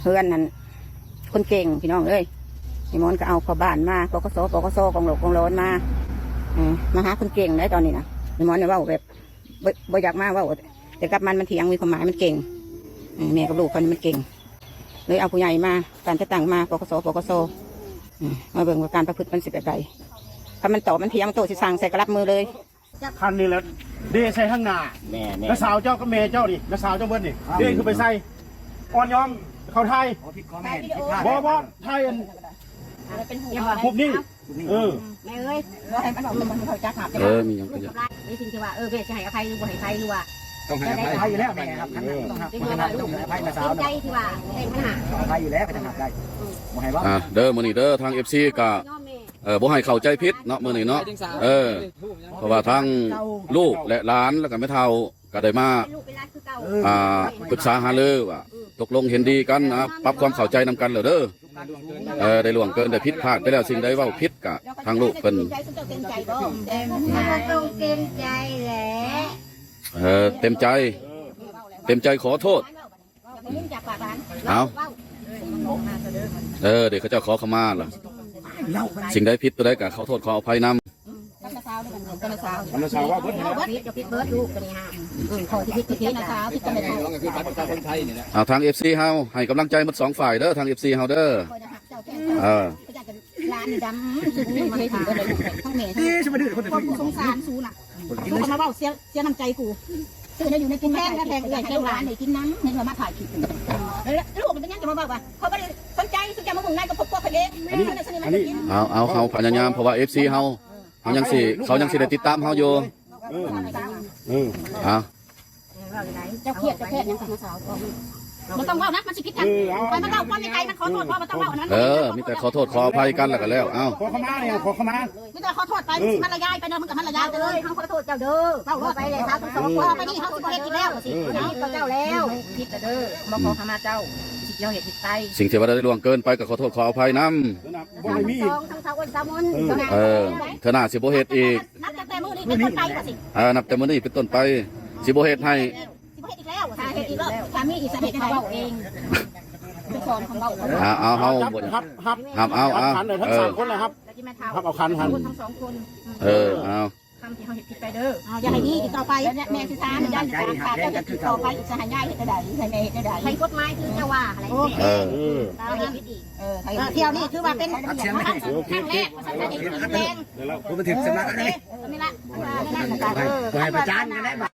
ເຮືອນນັ້ນ ຄົນເກັ່ງພີ່ນ້ອງເອີຍ. ແມ່ໝອນກໍເອົາພໍ່ບ້ານມາ ປກສ ປກສ ກອງໂລກກອງຫຼອນມາ ເອີ ມາຫາຄົນເກັ່ງໄດ໋ຕອນນີ້ນະ. ແມ່ໝອນນີ້ເວົ້າແບບ ບໍ່ ບໍ່ຢາກມາເວົ້າ ແຕ່ກັບມັນ ມັນຖຽງມີຄວາມໝາຍ ມັນເກັ່ງ. ເອີ ແມ່ກັບລູກເຂົານີ້ມັນເກັ່ງ ເລີຍເອົາຜູ້ໃຫຍ່ມາ ການຈັດຕັ້ງມາ ປກສ ປກສ ເອີ ມາເບິ່ງວ່າການປະພຶດມັນຊິແບບໃດ. ຄັນມັນຕອບມັນຖຽງ ໂຕຊິສັ່ງໃສ່ກະລັບມືເລີຍ. ຄັນນີ້ແຫຼະ ເດໃສ່ທາງໜ້າ. ແມ່ ແມ່ ນ້າສາວເຈົ້າກັບແມ່ເຈົ້ານີ້ ນ້າສາວເຈົ້າເບິດນີ້ ເດຂຶ້ນໄປໃສ່ ອ່ອນຍອມເຂົາຖ່າຍ. ບໍ່ ບໍ່ ຖ່າຍອັນຮູບນີ້. ເອີ ແມ່ເອີຍ ບໍ່ໃຫ້ມັນອອກ ມັນເຂົາຈັກຫາບ. ເອີ ມີຫຍັງກໍຢ່າ ໃນສິ່ງທີ່ວ່າ ເອີ ແມ່ຊິໃຫ້ອະໄພຫຼືບໍ່ໃຫ້ອະໄພ ຫຼືວ່າ ຕ້ອງໃຫ້ອະໄພ. ໃຫ້ຢູ່ແລ້ວແມ່ ຮັບ ຕ້ອງໃຫ້ອະໄພນ້າສາວ. ໃຈທີ່ວ່າແຕ່ງບັນຫາ ໃຫ້ຢູ່ແລ້ວ ກໍຈະຮັບໄດ້. ບໍ່ໃຫ້ເວົ້າ ອ່າ ເດີ ມື້ນີ້ເດີ ທາງເອັຟຊີກໍ ຍອມແມ່ ເອີ ບໍ່ໃຫ້ເຂົ້າໃຈຜິດເນາະ ມື້ນີ້ເນາະ. ເອີ ເພາະວ່າທາງລູກ ແລະ ຫຼານ ແລ້ວກໍແມ່ເຖົ້າ ກໍໄດ້ມາ ເປັນລູກເປັນຫຼານຄືເກົ່າ. ອ່າ ປຶກສາຫາລືວ່າ ອືມ ຕົກລົງເຫັນດີກັນນະ ປັບຄວາມເຂົ້າໃຈນຳກັນແລ້ວເດີ. ເອີ ໄດ້ລ່ວງເກີນ ໄດ້ຜິດພາດໄປແລ້ວ ສິ່ງໃດເວົ້າຜິດກະທາງລູກເພິ່ນ ເຕັມໃຈບໍ່? ເຕັມໃຈ ເຕັມໃຈແຫຼະ. ເອີ ເຕັມໃຈ ເຕັມໃຈຂໍໂທດ. ເອົາ ເອີ ດຽວເຂົາເຈົ້າຂໍຂະມາລະ ສິ່ງໃດຜິດຕົວໃດກະຂໍໂທດຂໍອະໄພນຳ. ກັບນ້າສາວເດີ ກັບນ້າສາວ ກັບນ້າສາວເວົ້າເບິດ ເວົ້າເບິດ ຜິດກໍຜິດເບິດ ລູກກໍນີ້ຫາ ອືມ ຂໍທີ່ຜິດກໍຜິດ ນ້າສາວຜິດກໍແມ່ນ. ເອົາ ທາງເອັຟຊີເຮົາໃຫ້ກຳລັງໃຈໝົດສອງຝ່າຍເດີ ທາງເອັຟຊີເຮົາເດີ. ເອີ ຫຼານນີ້ດຳ ມາໃຫ້ຖືກເບິດເລີຍ ທັງແມ່ທັງ ເອີ ຊິມາດື້ຄົນອື່ນ ສງສານສູນະ ສູນກໍມາເວົ້າເສຍ ເສຍນ້ຳໃຈກູ ຊື້ແນວຢູ່ແນວກິນ ແພງ ແພງເອື້ອຍ ແພງຫຼານ ໃຫ້ກິນນຳ ໃຫ້ເຂົາມາຖ່າຍຄລິບ. ແລ້ວລູກມັນເປັນຫຍັງຈະມາເວົ້າວ່າ ເຂົາບໍ່ໄດ້ສົນໃຈ ສຸດຈະມາຫຸງໃນກັບພວກເຂົາເອງ. ອັນນີ້ ອັນນີ້ ເຮົາ ເຮົາພະຍາຍາມ ເພາະວ່າເອັຟຊີເຮົາ ເຮົາຍັງຊິ ເຂົາຍັງຊິໄດ້ຕິດຕາມເຮົາຢູ່. ເອີ ເອີ ເອົາ ເຈົ້າຄຽດ ເຈົ້າແຄ້ນຫຍັງກັບນ້າສາວ? ບໍ່ຕ້ອງເວົ້ານະ ມັນຊິຜິດກັນ. ເອີ ເອົາ ໃຫ້ມັນເວົ້າຄວາມໃນໃຈ ມັນຂໍໂທດພໍ ບໍ່ຕ້ອງເວົ້າອັນນັ້ນ. ເອີ ມີແຕ່ຂໍໂທດຂໍອະໄພກັນແລ້ວກໍແລ້ວ. ເອົ້າ ຂໍຂະມາແລ້ວ ຂໍຂະມາ ມີແຕ່ຂໍໂທດໄປ ເອີ ມັນລະຍາຍໄປເນາະ ມັນກໍມັນລະຍາຍໄປເລີຍ. ເຮົາຂໍໂທດເຈົ້າເດີ ເວົ້າໄປແລ້ວ ຊາວທັງສອງຄົນ ຕໍ່ໄປນີ້ເຮົາຊິບໍ່ເຮັດອີກແລ້ວ. ເອີ ເຮົາຂໍໂທດເຈົ້າແລ້ວ ຜິດແລ້ວເດີ ມາຂໍຂະມາເຈົ້າ ທີ່ເຮົາເຮັດຜິດໄປ. ສິ່ງທີ່ວ່າໄດ້ລ່ວງເກີນໄປກໍຂໍໂທດຂໍອະໄພນຳ. ທັງສອງ ທັງສາວອ້ນສາວມົນ ເອີ ເທື່ອໜ້າຊິບໍ່ເຮັດອີກ. ນັບຕັ້ງແຕ່ມື້ນີ້ເປັນຕົ້ນໄປວ່າຊິ ເອີ ນັບແຕ່ມື້ນີ້ເປັນຕົ້ນໄປ ຊິບໍ່ເຮັດໃຫ້ ຊິບໍ່ເຮັດອີກແລ້ວ ຖ້າເຮັດອີກແລ້ວ ຖ້າມີອີກ ສາເຮັດໃຫ້ເວົ້າເອງ ເປັນສອນຄຳເວົ້າ. ເອົາ ເອົາ ເຮົາບໍ່ ຮັບ ຮັບ ຮັບ ເອົາ ເອົາ ຄັນທັງສາມຄົນນະ ຮັບ ຮັບເອົາຄັນຫັ້ນ ທັງສອງຄົນ. ເອີ ເອົາ ຄຳທີ່ເຮົາເຮັດຜິດໄປເດີ ເອົາ ຢ່າໃຫ້ມີອີກຕໍ່ໄປ. ແມ່ຊິຖາມ ຢ້ານຈະຖາມ ຖ້າເຈົ້າເຮັດຜິດຕໍ່ໄປອີກ ຊິໃຫ້ຍາຍເຮັດແນວໃດ ໃຫ້ແມ່ເຮັດແນວໃດ? ໃຫ້ກົດໝາຍຄືເຈົ້າວ່າຫັ້ນແຫຼະ. ໂອເຄ ເອີ ເອີ ເທື່ອນີ້ຖືວ່າເປັນ ໂອເຄ ຄັ້ງແລກວ່າຊັ້ນ ເທື່ອນີ້ຄືແຮງ ບໍ່ມາຖືກຊຳລະ ເອີ ນີ້ລະ ເອີ ບໍ່ໃຫ້ປະຈານກັນໄດ້.